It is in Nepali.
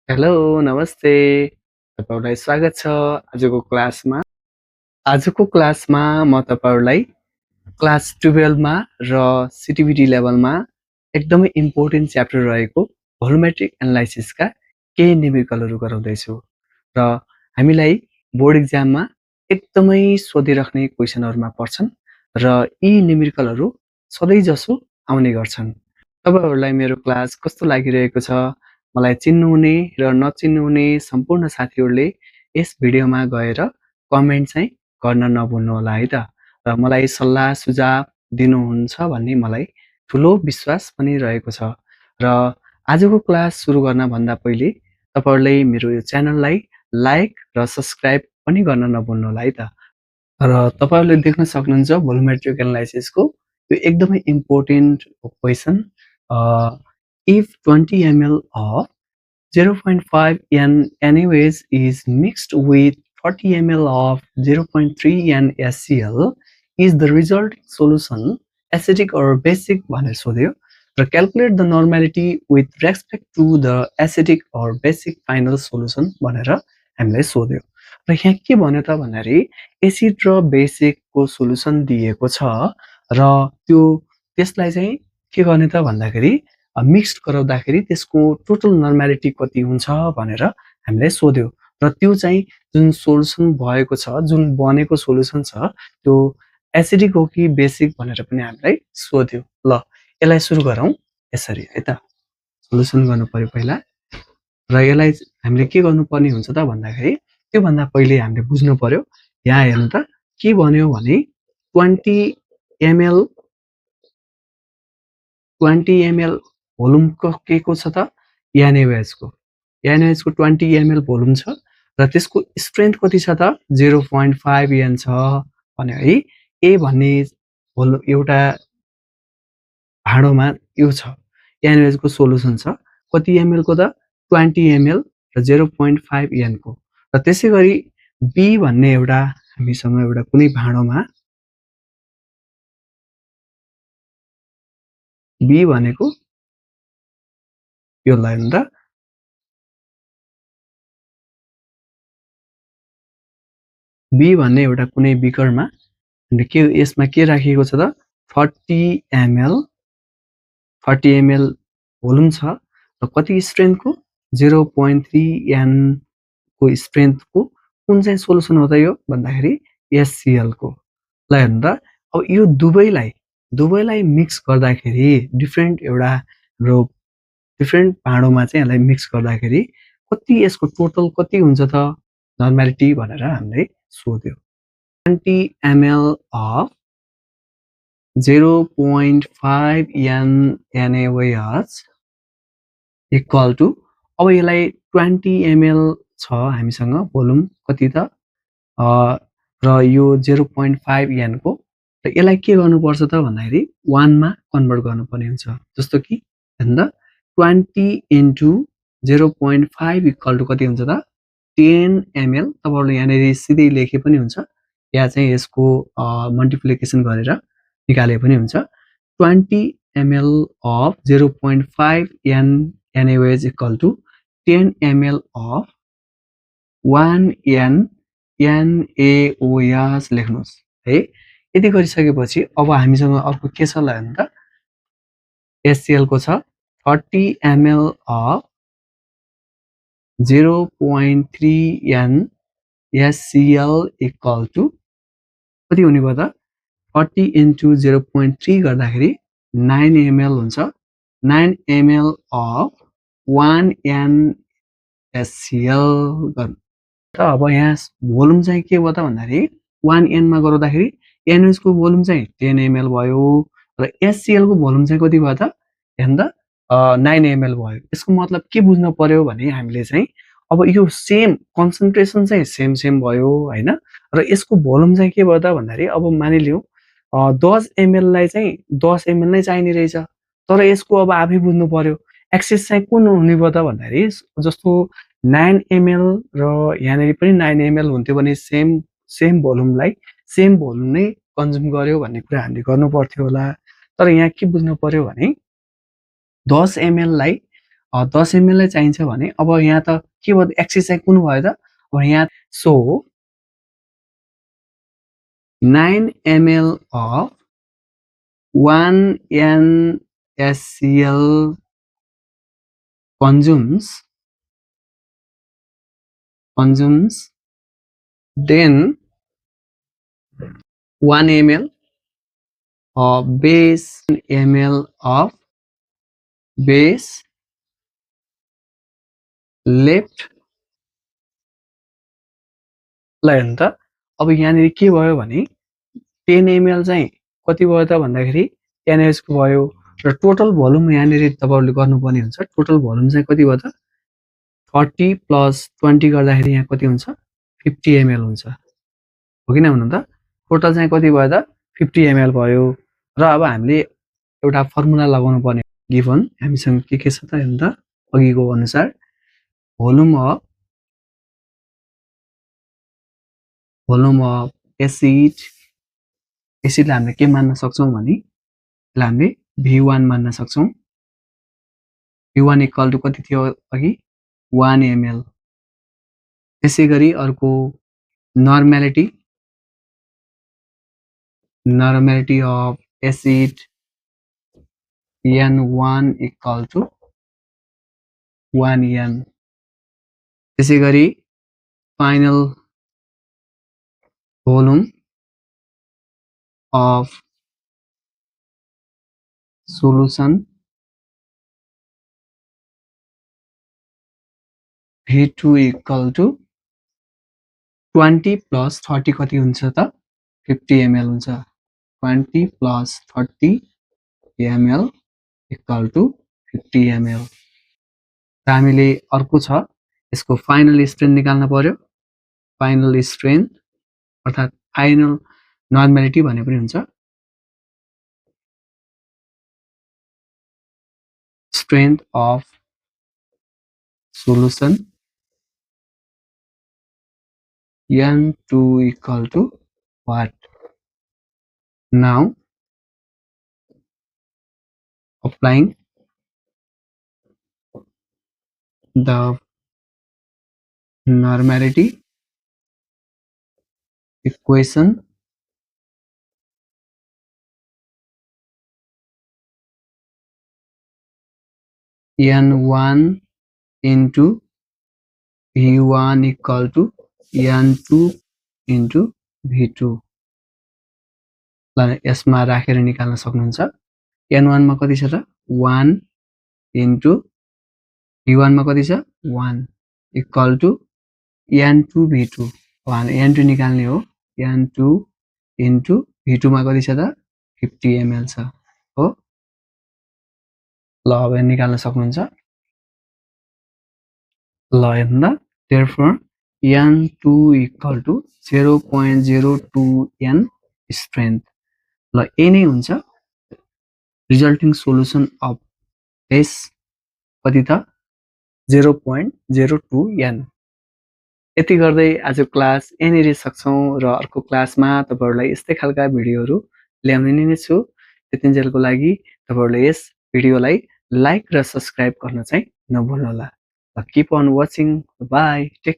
हेलो, नमस्ते। तपाईहरुलाई स्वागत छ आजको क्लासमा। आजको क्लासमा म तपाईहरुलाई क्लास 12 मा र सिटिभिटी लेभलमा एकदमै इम्पोर्टेन्ट च्याप्टर रहेको भोल्युमेट्रिक एनालाइसिसका केही न्युमेरिकलहरु गराउँदैछु र हामीलाई बोर्ड एक्जाममा एकदमै सोधिराख्ने क्वेशनहरुमा पर्छन् र यी न्युमेरिकलहरु सधैं जसो आउने गर्छन्। तपाईहरुलाई मेरो क्लास कस्तो लागिरहेको छ? मलाई चिन्नुहुने र नचिन्नुहुने सम्पूर्ण साथीहरुले यस भिडियोमा गएर कमेन्ट चाहिँ गर्न नभुल्नु होला है त। र मलाई सल्लाह सुझाव दिनुहुन्छ भन्ने मलाई ठूलो विश्वास पनि रहेको छ। र आजको क्लास सुरु गर्न भन्दा पहिले तपाईहरुले मेरो यो च्यानललाई लाइक र सब्स्क्राइब पनि गर्न नभुल्नु होला है त। र तपाईहरुले देख्न सक्नुहुन्छ भोल्युमेट्रिक एनालाइसिसको यो एकदमै important question if 20 ml of 0.5 NaOH is mixed with 40 ml of 0.3 NaCl, is the resulting solution acidic or basic भनेर सोध्यो र calculate the normality with respect to the acidic or basic final solution भनेर हामीलाई सोध्यो। र यहाँ के भन्यो त भन्दाखेरि एसिड र बेसिक को सोलुसन दिएको छ र त्यसलाई चाहिँ के गर्ने त भन्दाखेरि मिक्स्ड गराउँदाखेरि त्यसको टोटल नर्मालिटी कति हुन्छ भनेर हामीलाई सोध्यो र त्यो चाहिँ जुन सोलुसन भएको छ, जुन बनेको सोलुसन छ त्यो एसिडिक हो कि बेसिक भनेर पनि हामीलाई सोध्यो। ल यसलाई सुरु गरौँ यसरी है त। सोलुसन गर्नु पर्यो पहिला र यसलाई हामीले के गर्नुपर्ने हुन्छ त भन्दाखेरि त्यो भन्दा पहिले हामीले बुझ्नु पर्यो। यहाँ हेर्नु त के भन्यो भने 20 ml भोल्युम के को छ त NaOH को 20 ml भोल्युम छ र त्यसको स्ट्रेन्थ कति छ त 0.5 N छ भने है। ए भन्ने एउटा भाँडोमा यो छ NaOH को सोलुसन छ कति ml को त 20 ml र 0.5 N को। र त्यसैगरी बी भन्ने एउटा हामीसँग एउटा कुनै भाँडोमा बी भनेको यो लाइन र बी भन्ने एउटा कुनै बिकरमा के यसमा के राखिएको छ त 40 ml भोल्युम छ र कति स्ट्रेन्थ को 0.3 N को स्ट्रेन्थ को कुन चाहिँ सोलुसन हो त यो भन्दाखेरि HCl को। ल हेर्नु त अब यो दुवैलाई मिक्स गर्दाखेरि डिफरेन्ट भाँडोमा चाहिँ यसलाई मिक्स गर्दाखेरि कति यसको टोटल कति हुन्छ त नर्मालिटी भनेर हामीले सोध्यो। 20 ml of 0.5 NaOH equal to अब यसलाई 20 ml छ हामीसँग भोल्युम कति त र यो 0.5 N को र यसलाई के गर्नुपर्छ त भन्दाखेरि 1 मा कन्भर्ट गर्नुपर्ने हुन्छ। जस्तो कि हेर्नु त 20 into 0.5 इक्वल टु कति हुन्छ त 10 ml। तपाईहरुले यहाँनेरि सिधै लेखे पनि हुन्छ या चाहिँ यसको मल्टिप्लिकेसन गरेर निकाले पनि हुन्छ। 20 ml of 0.5 NaOH equal to 10 ml of 1 NaOH लेख्नुस् है। यति गरिसकेपछि अब हामीसँग अर्को के छ ल हेर्नु त HCl को छ 40 ml of 0.3 NaCl equal to कति हुने भयो त 40 into 0.3 गर्दाखेरि 9 ml हुन्छ। 9 ml of 1 NaCl गर्नु त अब यहाँ भोल्युम चाहिँ के भयो त भन्दाखेरि 1 N मा गर्दाखेरि NaOH को भोल्युम चाहिँ 10 ml भयो र HCl को भोल्युम चाहिँ कति भयो त हेर्नु त 9 ml भयो। यसको मतलब के बुझ्न पर्यो भने हामीले चाहिँ अब यो सेम कन्सन्ट्रेसन चाहिँ सेम भयो हैन र यसको भोल्युम चाहिँ के भयो त भन्दाखेरि अब मानिलियौ 10 ml लाई चाहिँ 10 ml नै चाहिने रहेछ तर यसको अब आफै बुझ्नु पर्यो एक्सेस चाहिँ कुन हुने भयो त भन्दाखेरि जस्तो 9 ml र यहाँनेरि पनि 9 ml हुन्थ्यो भने सेम भोल्युम नै कन्ज्युम गर्यो भन्ने कुरा हामीले गर्नु पर्थ्यो होला। तर यहाँ के बुझ्नु पर्यो भने 10 ml लाई 10 ml लाई चाहिन्छ भने अब यहाँ त के भयो एक्सिस चाहिँ कुन भयो त अब यहाँ so 9 ml of 1 NaCl consumes then 1 ml of base ml of base left ल हेर्नु त अब यहाँनिर के भयो भने 10 ml चाहिँ कति भयो त भन्दाखेरि 10 ml को भयो र टोटल भोल्युम यहाँनिर तपाईहरुले गर्नुपर्ने हुन्छ टोटल भोल्युम चाहिँ कति भयो त 30 प्लस 20 गर्दाखेरि यहाँ कति हुन्छ 50 ml हुन्छ हो किन भन्नु त टोटल चाहिँ कति भयो त 50 ml भयो र अब हामीले एउटा फर्मुला लगाउनु पर्ने गिभन हामीसँग के छ त हेर्नु त अघिको अनुसार भोल्युम अफ एसिडलाई हामीले के मान्न सक्छौं भने यसलाई हामीले V1 मान्न सक्छौं V1 इक्वल टु कति थियो अघि 1 ml त्यसैगरी अर्को normality of acid N1 equal to 1 N त्यसैगरी final volume of solution V2 equal to 20 plus 30 कति हुन्छ त 50 ml हुन्छ 20 plus 30 ml equal to 50 ml र हामीले अर्को छ यसको फाइनल स्ट्रेन्थ निकाल्न पर्यो फाइनल स्ट्रेन्थ अर्थात फाइनल नर्मालिटी भने पनि हुन्छ strength of solution N2 equal to what? Now applying the normality equation N1 into V1 equal to N2 into V2 ल यसमा राखेर निकाल्न सक्नुहुन्छ N1 मा कति छ त 1 into V1 मा कति छ 1 equal to N2 V2 N2 निकाल्ने हो N2 into V2 मा कति छ त 50 ml छ हो ल अब निकाल्न सक्नुहुन्छ ल हेर्नु therefore N2 equal to 0.02 N strength ल ए नै हुन्छ resulting solution of this कति त 0.02 N यति गर्दै आज क्लास यहाँनिर सक्छौं र अर्को क्लासमा तपाईहरुलाई यस्तै खालका भिडियोहरु ल्याउने नै छु त्यतिन्जेलको लागि तपाईहरुले यस भिडियोलाई लाइक र सब्स्क्राइब गर्न चाहिँ नभुल्नुहोला keep on watching bye take